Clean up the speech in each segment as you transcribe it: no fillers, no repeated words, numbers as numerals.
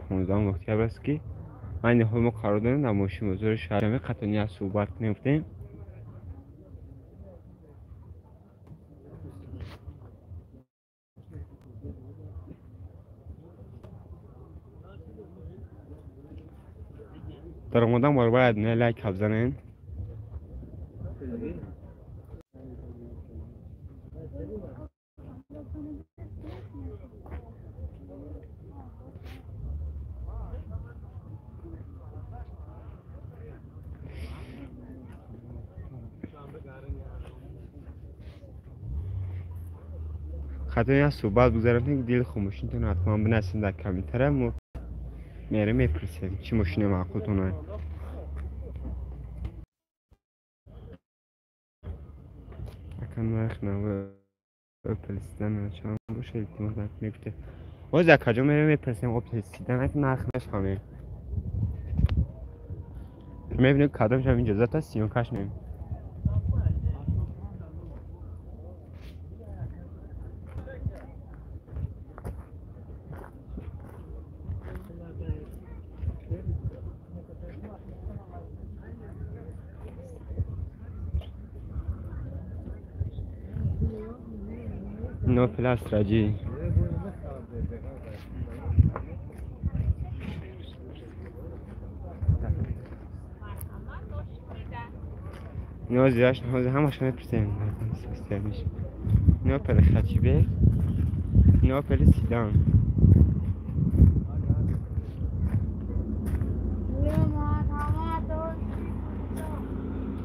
15 октябр аст ки айни ҳол мо қарор дорем дар мошин бозори шаҳри Қатония суҳбат кунем гуфтем. Дар омадан баробар не лайк бизанед. Қатония суҳбат гузаронем, дили хомӯшинтон ҳатман бинависед дар комментария. Мо мерем мепурсем чӣ мошине маъқултон аст. Ака нарх нави Opel Sedan чанд бошад, илтимос мегуфтед. Боз акаҷон мерем мепурсем Opel Sedan ак нарх нашфаҳмем. Мебинем кадомшам иҷозат аст, сиёнкаш мем. Opel Astra G. Ҳозир ҳамаша мепурсем. Opel Hatchback, Opel Sedan.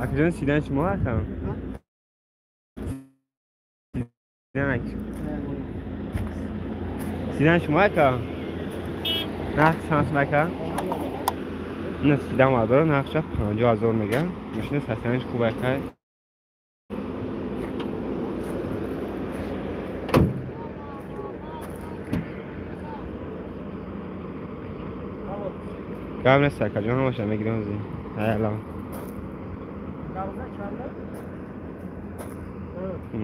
Акаҷон, Седан шумо ака? Седан шумо ака? Нарх чанд ака? Ина Седан вардора, нархша 50,000 мега. Мошина сатанаш хуб ака. Гап нест акаҷон, ҳамаша мегирем ҳозир. Ҳайалом.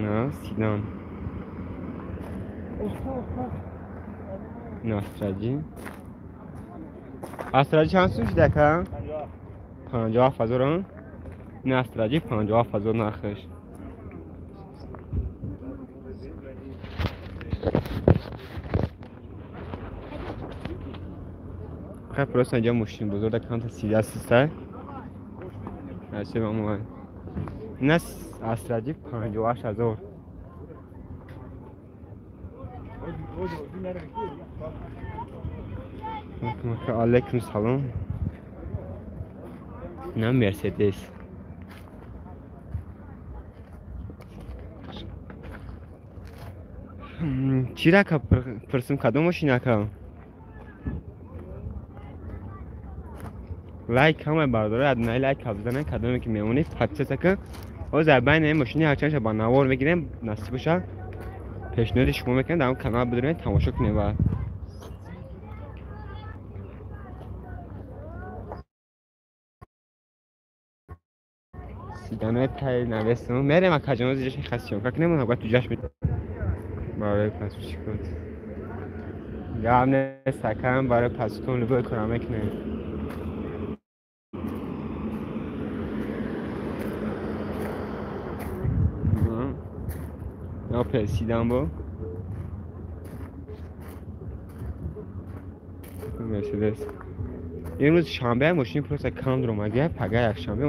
На Седан. На Astra G. Astra G чанд сум шуд ака? 57,000. На Astra G 57,000 нархаш. Хай просто инҷа мошин бозор да камта сида систай. Ачи ба мо. На Astra G 58,000. Алейкум салом. На Мерседес. Чира ка пурсим кадом мошин ака? Лайк ҳамаи бардора аднаи лайк бизанед, кадоме ки мемонед подписаться кун. Ҳозир байни ин мошини ҳарчандша ба навор мегирем, насиб боша пешниҳоди шумо мекунем, дар он канал бидуред, тамошо кунед ва Седанои таи навесм мерем акаҷон, ҳозир ҷашни хасиёнка кунем, бояд ту ҷашн барои пасучикот. Гап нест акам, барои пасутон любой кора мекунем. Opel Sedan бо Мерседес. Имрӯз шанбе мошини просто кам дуромадия, пага якшанбе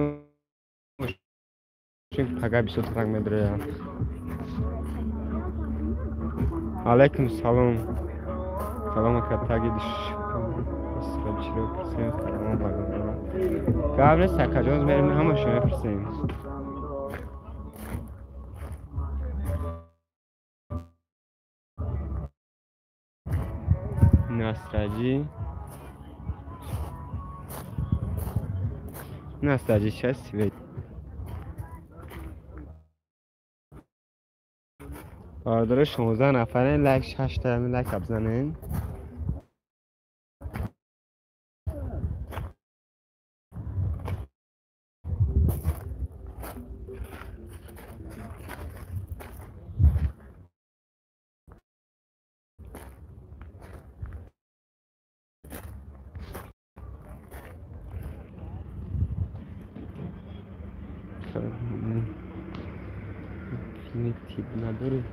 мошин пага бисёр тарак медарояд. Алайкум салом. Салом ака, таги чиро пурсем? Салом бародарон. Гап нест акаҷон, мерем ҳамашо мепурсем. Astra G. Astra G шаст свет. Бародаро 16 нафарен, лайк 6 та лайк бизанен. Инфинити надорем.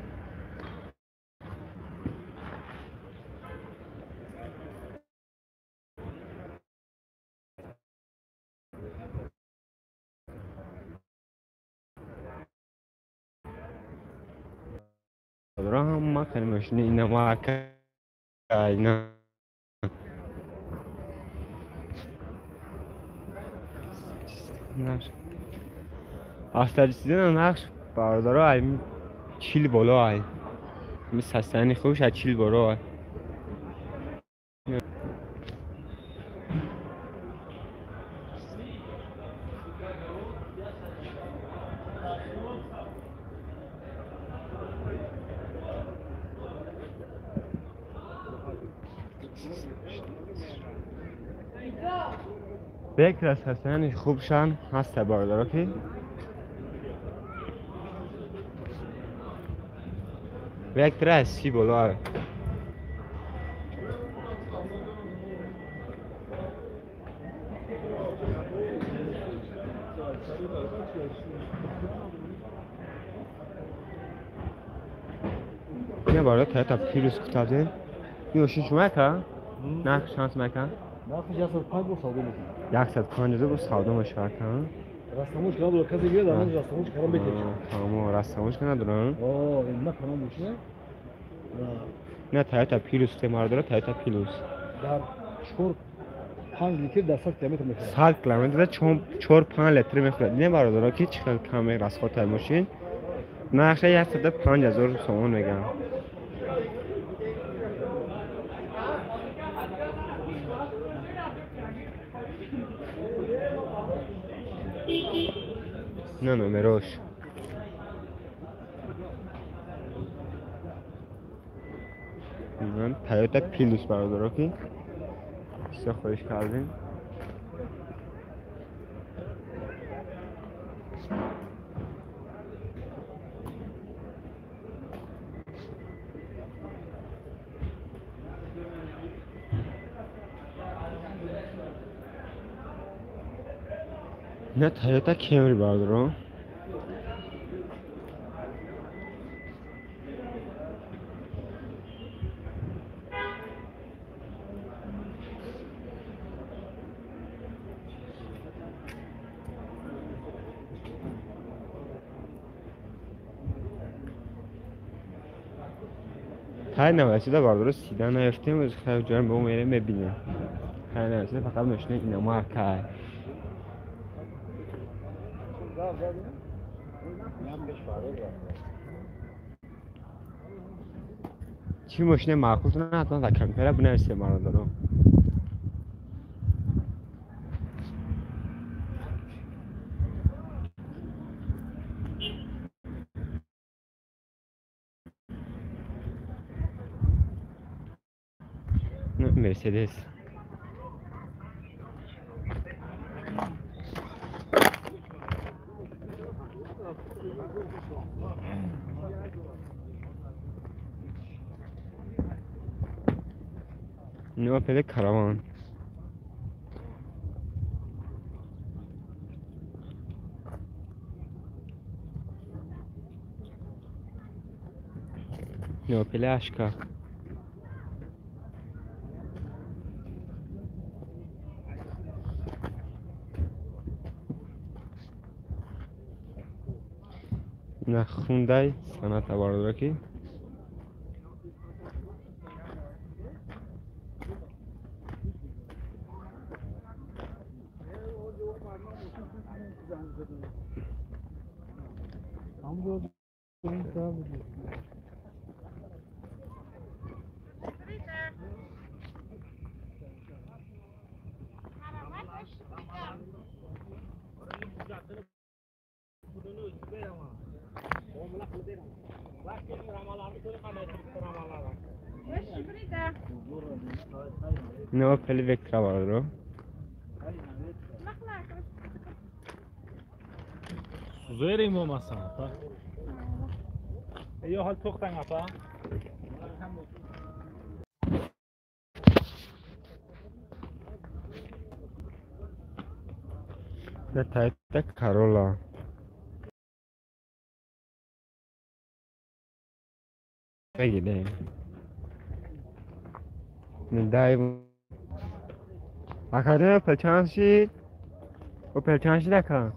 Ҳама хеле мошини ина марка ина Астаҷисидан нақш бародаро ай 40 боло ай. Ми састани хубш аз 40 боло ай. Бекр аз ҳастани хубшан ҳаста бародаро ки Вектра аз 30 боло ай. Не бародар Toyota Prius гуфтадем. Ин мошин шумо яка? Нарх шанс мака? Нархи 105 бо савдо мекунем. 150 бо савдо мешавад, ҳа? Растамош надорад, касе биёд, ҳамон растамош карам бетечад. Тамом, растамош надорам. О, ин на канам мошина. Не Toyota Prius те мардора Toyota Prius. Дар 4-5 литр дар 100 километр мехӯрад. 100 километр дар 4-5 литр мехӯрад. Не бародаро ки чӣ хел каме расход ай мошин. Нархша 105 000 сомон мегӯям. На номерош. من Toyota Prius бародаро ки бисёр хоҳиш кардем. На Toyota Camry бародаро. Тай навасида бародаро сида наёфтем, оз хай ҷоям бо мерем мебинем. Тай навасида фақат мошина иномарка. Чӣ мошина маъқултона ҳатман дар компютера бинависем бародаро. Мерседес. Opel Caravan. Opel Astra. На Hyundai Sonata бародаро ки На Opel Vectra бародаро. Сузери момасан, па. Ё ҳал тохтан апа. На Toyota Corolla. Мегирем. Дай. Академия, пел чанд шид? О, пел чанд шид, ака?